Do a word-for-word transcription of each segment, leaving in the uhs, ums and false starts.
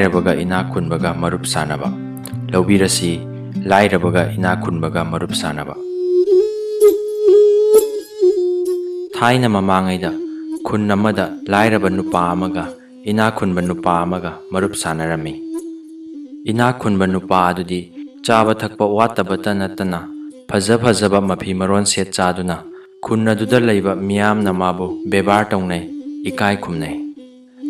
ꯂꯥꯏꯔꯕꯒ ꯏꯅꯥꯛ ꯈꯨꯟꯕꯒ ꯃꯔꯨꯞ ꯁꯥꯟꯅꯕ꯫ ꯂꯧꯕꯤꯔꯁꯤ, ꯂꯥꯏꯔꯕꯒ ꯏꯅꯥꯛ ꯈꯨꯟꯕꯒ ꯃꯔꯨꯞ ꯁꯥꯟꯅꯕ꯫ ꯊꯥꯏꯅ ꯃꯃꯥꯡꯉꯩꯗ ꯈꯨꯟ ꯑꯃꯗ ꯂꯥꯏꯔꯕ ꯅꯨꯄꯥ ꯑꯃꯒ ꯏꯅꯥꯛ ꯈꯨꯟꯕ ꯅꯨꯄꯥ ꯑꯃꯒ ꯃꯔꯨꯞ ꯁꯥꯟꯅꯔꯝꯃꯤ꯫ ꯏꯅꯥꯛ ꯈꯨꯟꯕ ꯅꯨꯄꯥ ꯑꯗꯨꯗꯤ ꯆꯥꯕ ꯊꯛꯄ ꯋꯥꯠꯇꯕꯇ ꯅꯠꯇꯅ ꯐꯖ ꯐꯖꯕ ꯃꯐꯤ ꯃꯔꯣꯟ ꯁꯦꯠ ꯆꯥꯗꯨꯅ ꯈꯨꯟ ꯑꯗꯨꯗ ꯂꯩꯕ ꯃꯤꯌꯥꯝꯅ ꯃꯥꯕꯨ ꯕꯦꯕꯥꯔ ꯇꯧꯅꯩ, ꯏꯀꯥꯏ ꯈꯨꯝꯅꯩ꯫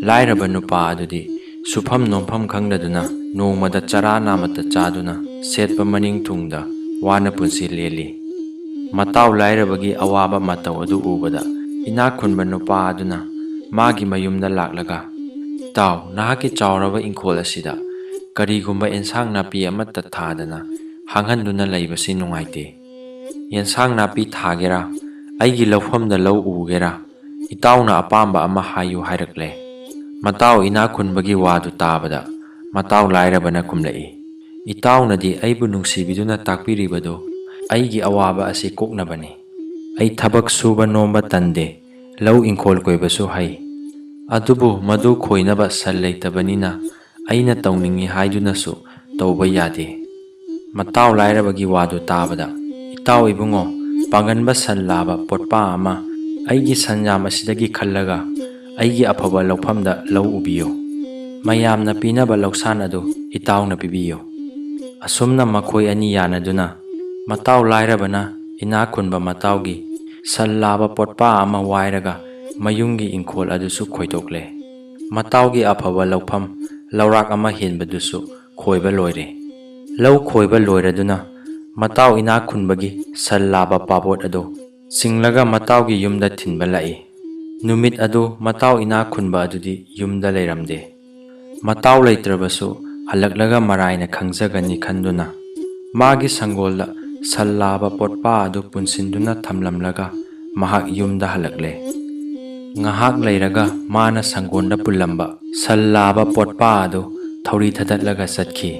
ꯂꯥꯏꯔꯕ ꯅꯨꯄꯥ ꯑꯗꯨꯗꯤ ꯁꯨꯐꯝ ꯅꯣꯝꯐꯝ ꯈꯪꯗꯗꯨꯅ ꯅꯣꯡꯃꯗ ꯆꯔꯥ ꯅꯥꯃꯠꯇ ꯆꯥꯗꯨꯅ ꯁꯦꯠꯄ ꯃꯅꯤꯡ ꯊꯨꯡꯗ ꯋꯥꯅ ꯄꯨꯟꯁꯤ ꯂꯦꯜꯂꯤ꯫ ꯃꯇꯥꯎ ꯂꯥꯏꯔꯕꯒꯤ ꯑꯋꯥꯕ ꯃꯇꯧ ꯑꯗꯨ ꯎꯕꯗ ꯏꯅꯥꯛ ꯈꯨꯟꯕ ꯅꯨꯄꯥ ꯑꯗꯨꯅ ꯃꯥꯒꯤ ꯃꯌꯨꯝꯗ ꯂꯥꯛꯂꯒ, "ꯏꯇꯥꯎ, ꯅꯍꯥꯛꯀꯤ ꯆꯥꯎꯔꯕ ꯏꯪꯈꯣꯜ ꯑꯁꯤꯗ ꯀꯔꯤꯒꯨꯝꯕ ꯑꯦꯟꯁꯥꯡ ꯅꯥꯄꯤ ꯑꯃꯠꯇ ꯊꯥꯗꯅ ꯍꯥꯡꯍꯟꯗꯨꯅ ꯂꯩꯕꯁꯤ ꯅꯨꯡꯉꯥꯏꯇꯦ꯫ ꯌꯦꯟꯁꯥꯡ ꯅꯥꯄꯤ ꯊꯥꯒꯦꯔꯥ, ꯑꯩꯒꯤ ꯂꯧꯐꯝꯗ ꯂꯧ ꯎꯒꯦꯔꯥ, ꯏꯇꯥꯎꯅ ꯑꯄꯥꯝꯕ ꯑꯃ ꯍꯥꯏꯌꯨ" ꯍꯥꯏꯔꯛꯂꯦ꯫ ꯃꯇꯥꯎ ꯏꯅꯥꯛ ꯈꯨꯟꯕꯒꯤ ꯋꯥꯗꯨ ꯇꯥꯕꯗ ꯃꯇꯥꯎ ꯂꯥꯏꯔꯕꯅ ꯈꯨꯝꯂꯛꯏ, "ꯏꯇꯥꯎꯅꯗꯤ ꯑꯩꯕꯨ ꯅꯨꯡꯁꯤꯕꯤꯗꯨꯅ ꯇꯥꯛꯄꯤꯔꯤꯕꯗꯨ ꯑꯩꯒꯤ ꯑꯋꯥꯕ ꯑꯁꯤ ꯀꯣꯛꯅꯕꯅꯤ꯫ ꯑꯩ ꯊꯕꯛ ꯁꯨꯕ ꯅꯣꯝꯕ ꯇꯟꯗꯦ, ꯂꯧ ꯏꯪꯈꯣꯜ ꯀꯣꯏꯕꯁꯨ ꯍꯩ꯫ ꯑꯗꯨꯕꯨ ꯃꯗꯨ ꯈꯣꯏꯅꯕ ꯁꯟ ꯂꯩꯇꯕꯅꯤꯅ ꯑꯩꯅ ꯇꯧꯅꯤꯡꯏ ꯍꯥꯏꯗꯨꯅꯁꯨ ꯇꯧꯕ ꯌꯥꯗꯦ꯫" ꯃꯇꯥꯎ ꯂꯥꯏꯔꯕꯒꯤ ꯋꯥꯗꯨ ꯇꯥꯕꯗ, "ꯏꯇꯥꯎ ꯏꯕꯨꯡꯉꯣ, ꯄꯥꯡꯒꯟꯕ ꯁꯟ ꯂꯥꯕ ꯄꯣꯠꯄꯥ ꯑꯃ ꯑꯩꯒꯤ ꯁꯟꯌꯥꯝ ꯑꯁꯤꯗꯒꯤ ꯈꯜꯂꯒ ꯑꯩꯒꯤ ꯑꯐꯕ ꯂꯧꯐꯝꯗ ꯂꯧ ꯎꯕꯤꯌꯨ꯫ ꯃꯌꯥꯝꯅ ꯄꯤꯅꯕ ꯂꯧꯁꯥꯟ ꯑꯗꯨ ꯏꯇꯥꯎꯅ ꯄꯤꯕꯤꯌꯨ꯫" ꯑꯁꯨꯝꯅ ꯃꯈꯣꯏ ꯑꯅꯤ ꯌꯥꯅꯗꯨꯅ ꯃꯇꯥꯎ ꯂꯥꯏꯔꯕꯅ ꯏꯅꯥꯛ ꯈꯨꯟꯕ ꯃꯇꯥꯎꯒꯤ ꯁꯟ ꯂꯥꯕ ꯄꯣꯠꯄꯥ ꯑꯃ ꯋꯥꯏꯔꯒ ꯃꯌꯨꯝꯒꯤ ꯏꯪꯈꯣꯜ ꯑꯗꯨꯁꯨ ꯈꯣꯏꯗꯣꯛꯂꯦ꯫ ꯃꯇꯥꯎꯒꯤ ꯑꯐꯕ ꯂꯧꯐꯝ ꯂꯧꯔꯥꯛ ꯑꯃ ꯍꯦꯟꯕꯗꯨꯁꯨ ꯈꯣꯏꯕ ꯂꯣꯏꯔꯦ꯫ ꯂꯧ ꯈꯣꯏꯕ ꯂꯣꯏꯔꯗꯨꯅ ꯃꯇꯥꯎ ꯏꯅꯥꯛ ꯈꯨꯟꯕꯒꯤ ꯁꯟ ꯂꯥꯕ ꯄꯥꯕꯣꯠ ꯑꯗꯨ ꯆꯤꯡꯂꯒ ꯃꯇꯥꯎꯒꯤ ꯌꯨꯝꯗ ꯊꯤꯟꯕ ꯂꯥꯛꯏ꯫ ꯅꯨꯃꯤꯠ ꯑꯗꯨ ꯃꯇꯥꯎ ꯏꯅꯥꯛ ꯈꯨꯟꯕ ꯑꯗꯨꯗꯤ ꯌꯨꯝꯗ ꯂꯩꯔꯝꯗꯦ꯫ ꯃꯇꯥꯎ ꯂꯩꯇ꯭ꯔꯕꯁꯨ ꯍꯜꯂꯛꯂꯒ ꯃꯔꯥꯏꯅ ꯈꯪꯖꯒꯅꯤ ꯈꯟꯗꯨꯅ ꯃꯥꯒꯤ ꯁꯪꯒꯣꯜꯗ ꯁꯟ ꯂꯥꯕ ꯄꯣꯠꯄꯥ ꯑꯗꯨ ꯄꯨꯟꯁꯤꯟꯗꯨꯅ ꯊꯝꯂꯝꯂꯒ ꯃꯍꯥꯛ ꯌꯨꯝꯗ ꯍꯜꯂꯛꯂꯦ꯫ ꯉꯥꯏꯍꯥꯛ ꯂꯩꯔꯒ ꯃꯥꯅ ꯁꯪꯒꯣꯜꯗ ꯄꯨꯜꯂꯝꯕ ꯁꯟ ꯂꯥꯕ ꯄꯣꯠꯄꯥ ꯑꯗꯨ ꯊꯧꯔꯤ ꯊꯗꯠꯂꯒ ꯆꯠꯈꯤ꯫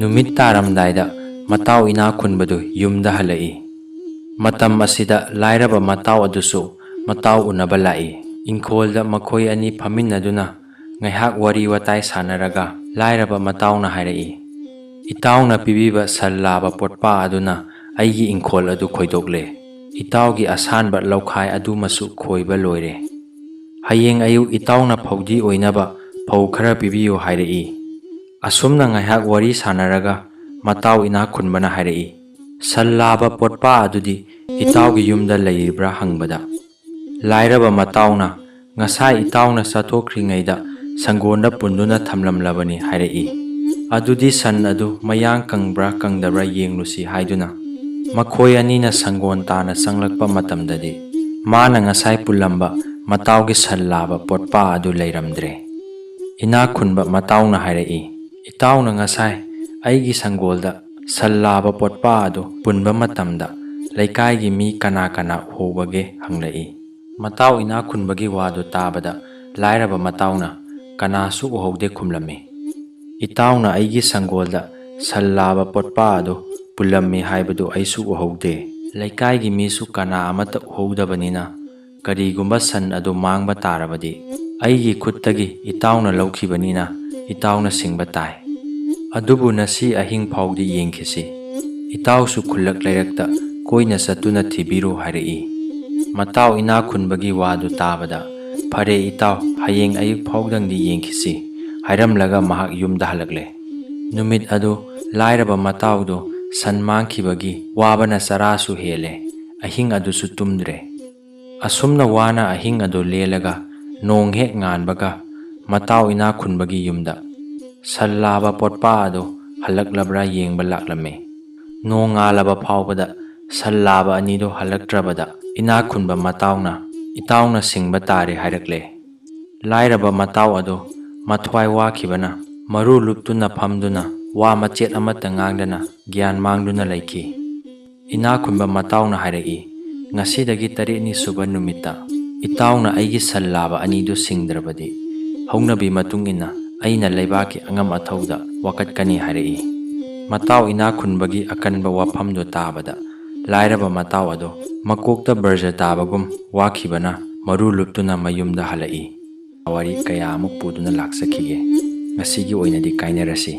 ꯅꯨꯃꯤꯠ ꯇꯥꯔꯝꯗꯥꯏꯗ ꯃꯇꯥꯎ ꯏꯅꯥꯛ ꯈꯨꯟꯕꯗꯨ ꯌꯨꯝꯗ ꯍꯜꯂꯛꯏ꯫ ꯃꯇꯝ ꯑꯁꯤꯗ ꯂꯥꯏꯔꯕ ꯃꯇꯥꯎ ꯑꯗꯨꯁꯨ ꯃꯇꯥꯎ ꯎꯅꯕ ꯂꯥꯛꯏ꯫ ꯏꯪꯈꯣꯜꯗ ꯃꯈꯣꯏ ꯑꯅꯤ ꯐꯝꯃꯤꯟꯅꯗꯨꯅ ꯉꯥꯏꯍꯥꯛ ꯋꯥꯔꯤ ꯋꯥꯇꯥꯏ ꯁꯥꯟꯅꯔꯒ ꯂꯥꯏꯔꯕ ꯃꯇꯥꯎꯅ ꯍꯥꯏꯔꯛꯏ, "ꯏꯇꯥꯎꯅ ꯄꯤꯕꯤꯕ ꯁꯟ ꯂꯥꯕ ꯄꯣꯠꯄꯥ ꯑꯗꯨꯅ ꯑꯩꯒꯤ ꯏꯪꯈꯣꯜ ꯑꯗꯨ ꯈꯣꯏꯗꯣꯛꯂꯦ꯫ ꯏꯇꯥꯎꯒꯤ ꯑꯁꯥꯟꯕ ꯂꯧꯈꯥꯏ ꯑꯗꯨꯃꯁꯨ ꯈꯣꯏꯕ ꯂꯣꯏꯔꯦ꯫ ꯍꯌꯦꯡ ꯑꯌꯨꯛ ꯏꯇꯥꯎꯅ ꯐꯧꯗꯤ ꯑꯣꯏꯅꯕ ꯐꯧ ꯈꯔ ꯄꯤꯕꯤꯌꯨ" ꯍꯥꯏꯔꯛꯏ꯫ ꯑꯁꯨꯝꯅ ꯉꯥꯏꯍꯥꯛ ꯋꯥꯔꯤ ꯁꯥꯟꯅꯔꯒ ꯃꯇꯥꯎ ꯏꯅꯥꯛ ꯈꯨꯟꯕꯅ ꯍꯥꯏꯔꯛꯏ, "ꯁꯟ ꯂꯥꯕ ꯄꯣꯠꯄꯥ ꯑꯗꯨꯗꯤ ꯏꯇꯥꯎꯒꯤ ꯌꯨꯝꯗ ꯂꯩꯔꯤꯕ꯭ꯔꯥ?" ꯍꯪꯕꯗ, ꯂꯥꯏꯔꯕ ꯃꯇꯥꯎꯅ, "ꯉꯁꯥꯏ ꯏꯇꯥꯎꯅ ꯆꯥꯊꯣꯛꯈ꯭ꯔꯤꯉꯩꯗ ꯁꯪꯒꯣꯟꯗ ꯄꯨꯟꯗꯨꯅ ꯊꯝꯂꯝꯂꯕꯅꯤ" ꯍꯥꯏꯔꯛꯏ꯫ ꯑꯗꯨꯗꯤ ꯁꯟ ꯑꯗꯨ ꯃꯌꯥꯡ ꯀꯪꯕ꯭ꯔꯥ ꯀꯪꯗꯕ꯭ꯔꯥ ꯌꯦꯡꯂꯨꯁꯤ ꯍꯥꯏꯗꯨꯅ ꯃꯈꯣꯏ ꯑꯅꯤꯅ ꯁꯪꯒꯣꯟ ꯇꯥꯅ ꯆꯪꯂꯛꯄ ꯃꯇꯝꯗꯗꯤ, ꯃꯥꯅ ꯉꯁꯥꯏ ꯄꯨꯜꯂꯝꯕ ꯃꯇꯥꯎꯒꯤ ꯁꯟ ꯂꯥꯕ ꯄꯣꯠꯄꯥ ꯑꯗꯨ ꯂꯩꯔꯝꯗ꯭ꯔꯦ꯫ ꯏꯅꯥꯛ ꯈꯨꯟꯕ ꯃꯇꯥꯎꯅ ꯍꯥꯏꯔꯛꯏ, "ꯏꯇꯥꯎꯅ ꯉꯁꯥꯏ ꯑꯩꯒꯤ ꯁꯪꯒꯣꯜꯗ ꯁꯟ ꯂꯥꯕ ꯄꯣꯠꯄꯥ ꯑꯗꯨ ꯄꯨꯟꯕ ꯃꯇꯝꯗ ꯂꯩꯀꯥꯏꯒꯤ ꯃꯤ ꯀꯅꯥ ꯀꯅꯥ ꯎꯍꯧꯕꯒꯦ?" ꯍꯪꯂꯛꯏ꯫ ꯃꯇꯥꯎ ꯏꯅꯥꯛ ꯈꯨꯟꯕꯒꯤ ꯋꯥꯗꯨ ꯇꯥꯕꯗ ꯂꯥꯏꯔꯕ ꯃꯇꯥꯎꯅ, "ꯀꯅꯥꯁꯨ ꯎꯍꯧꯗꯦ" ꯈꯨꯝꯂꯝꯃꯤ꯫ "ꯏꯇꯥꯎꯅ ꯑꯩꯒꯤ ꯁꯪꯒꯣꯜꯗ ꯁꯟ ꯂꯥꯕ ꯄꯣꯠꯄꯥ ꯑꯗꯨ ꯄꯨꯜꯂꯝꯃꯤ ꯍꯥꯏꯕꯗꯨ ꯑꯩꯁꯨ ꯎꯍꯧꯗꯦ꯫ ꯂꯩꯀꯥꯏꯒꯤ ꯃꯤꯁꯨ ꯀꯅꯥ ꯑꯃꯠꯇ ꯎꯍꯧꯗꯕꯅꯤꯅ, ꯀꯔꯤꯒꯨꯝꯕ ꯁꯟ ꯑꯗꯨ ꯃꯥꯡꯕ ꯇꯥꯔꯕꯗꯤ ꯑꯩꯒꯤ ꯈꯨꯠꯇꯒꯤ ꯏꯇꯥꯎꯅ ꯂꯧꯈꯤꯕꯅꯤꯅ ꯏꯇꯥꯎꯅ ꯁꯤꯡꯕ ꯇꯥꯏ꯫ ꯑꯗꯨꯕꯨ ꯉꯁꯤ ꯑꯍꯤꯡ ꯐꯥꯎꯗꯤ ꯌꯦꯡꯈꯤꯁꯤ꯫ ꯏꯇꯥꯎꯁꯨ ꯈꯨꯜꯂꯛ ꯂꯩꯔꯛꯇ ꯀꯣꯏꯅ ꯆꯠꯇꯨꯅ ꯊꯤꯕꯤꯔꯨ" ꯍꯥꯏꯔꯛꯏ꯫ ꯃꯇꯥꯎ ꯏꯅꯥꯛ ꯈꯨꯟꯕꯒꯤ ꯋꯥꯗꯨ ꯇꯥꯕꯗ, "ꯐꯔꯦ ꯏꯇꯥꯎ, ꯍꯌꯦꯡ ꯑꯌꯨꯛ ꯐꯥꯎꯗꯪꯗꯤ ꯌꯦꯡꯈꯤꯁꯤ" ꯍꯥꯏꯔꯝꯂꯒ ꯃꯍꯥꯛ ꯌꯨꯝꯗ ꯍꯜꯂꯛꯂꯦ꯫ ꯅꯨꯃꯤꯠ ꯑꯗꯨ ꯂꯥꯏꯔꯕ ꯃꯇꯥꯎꯗꯨ ꯁꯟ ꯃꯥꯡꯈꯤꯕꯒꯤ ꯋꯥꯕꯅ ꯆꯔꯥꯁꯨ ꯍꯦꯜꯂꯦ, ꯑꯍꯤꯡ ꯑꯗꯨꯁꯨ ꯇꯨꯝꯗ꯭ꯔꯦ꯫ ꯑꯁꯨꯝꯅ ꯋꯥꯅ ꯑꯍꯤꯡ ꯑꯗꯨ ꯂꯦꯜꯂꯒ ꯅꯣꯡ ꯍꯦꯛ ꯉꯥꯟꯕꯒ ꯃꯇꯥꯎ ꯏꯅꯥꯛ ꯈꯨꯟꯕꯒꯤ ꯌꯨꯝꯗ ꯁꯟ ꯂꯥꯕ ꯄꯣꯠꯄꯥ ꯑꯗꯨ ꯍꯜꯂꯛꯂꯕ꯭ꯔꯥ ꯌꯦꯡꯕ ꯂꯥꯛꯂꯝꯃꯤ꯫ ꯅꯣꯡ ꯉꯥꯜꯂꯕ ꯐꯥꯎꯕꯗ ꯁꯟ ꯂꯥꯕ ꯑꯅꯤꯗꯨ ꯍꯜꯂꯛꯇ꯭ꯔꯕꯗ ꯏꯅꯥꯛ ꯈꯨꯟꯕ ꯃꯇꯥꯎꯅ, "ꯏꯇꯥꯎꯅ ꯁꯤꯡꯕ ꯇꯥꯔꯦ" ꯍꯥꯏꯔꯛꯂꯦ꯫ ꯂꯥꯏꯔꯕ ꯃꯇꯥꯎ ꯑꯗꯨ ꯃꯊ꯭ꯋꯥꯏ ꯋꯥꯈꯤꯕꯅ ꯃꯔꯨ ꯂꯨꯞꯇꯨꯅ ꯐꯝꯗꯨꯅ ꯋꯥ ꯃꯆꯦꯠ ꯑꯃꯠꯇ ꯉꯥꯡꯗꯅ ꯒ꯭ꯌꯥꯟ ꯃꯥꯡꯗꯨꯅ ꯂꯩꯈꯤ꯫ ꯏꯅꯥꯛ ꯈꯨꯟꯕ ꯃꯇꯥꯎꯅ ꯍꯥꯏꯔꯛꯏ, "ꯉꯁꯤꯗꯒꯤ ꯇꯔꯦꯠꯅꯤ ꯁꯨꯕ ꯅꯨꯃꯤꯠꯇ ꯏꯇꯥꯎꯅ ꯑꯩꯒꯤ ꯁꯟ ꯂꯥꯕ ꯑꯅꯤꯗꯨ ꯁꯤꯡꯗ꯭ꯔꯕꯗꯤ, ꯍꯧꯅꯕꯤ ꯃꯇꯨꯡ ꯏꯟꯅ ꯑꯩꯅ ꯂꯩꯕꯥꯛꯀꯤ ꯑꯉꯝ ꯑꯊꯧꯗ ꯋꯥꯀꯠꯀꯅꯤ" ꯍꯥꯏꯔꯛꯏ꯫ ꯃꯇꯥꯎ ꯏꯅꯥꯛ ꯈꯨꯟꯕꯒꯤ ꯑꯀꯟꯕ ꯋꯥꯐꯝꯗꯨ ꯇꯥꯕꯗ, ꯂꯥꯏꯔꯕ ꯃꯇꯥꯎ ꯑꯗꯨ ꯃꯀꯣꯛꯇ ꯕꯔꯖ ꯇꯥꯕꯒꯨꯝ ꯋꯥꯈꯤꯕꯅ ꯃꯔꯨ ꯂꯨꯞꯇꯨꯅ ꯃꯌꯨꯝꯗ ꯍꯜꯂꯛꯏ꯫ ꯋꯥꯔꯤ ꯀꯌꯥ ꯑꯃ ꯄꯨꯗꯨꯅ ꯂꯥꯛꯆꯈꯤꯒꯦ꯫ ꯉꯁꯤꯒꯤ ꯑꯣꯏꯅꯗꯤ ꯀꯥꯏꯅꯔꯁꯤ꯫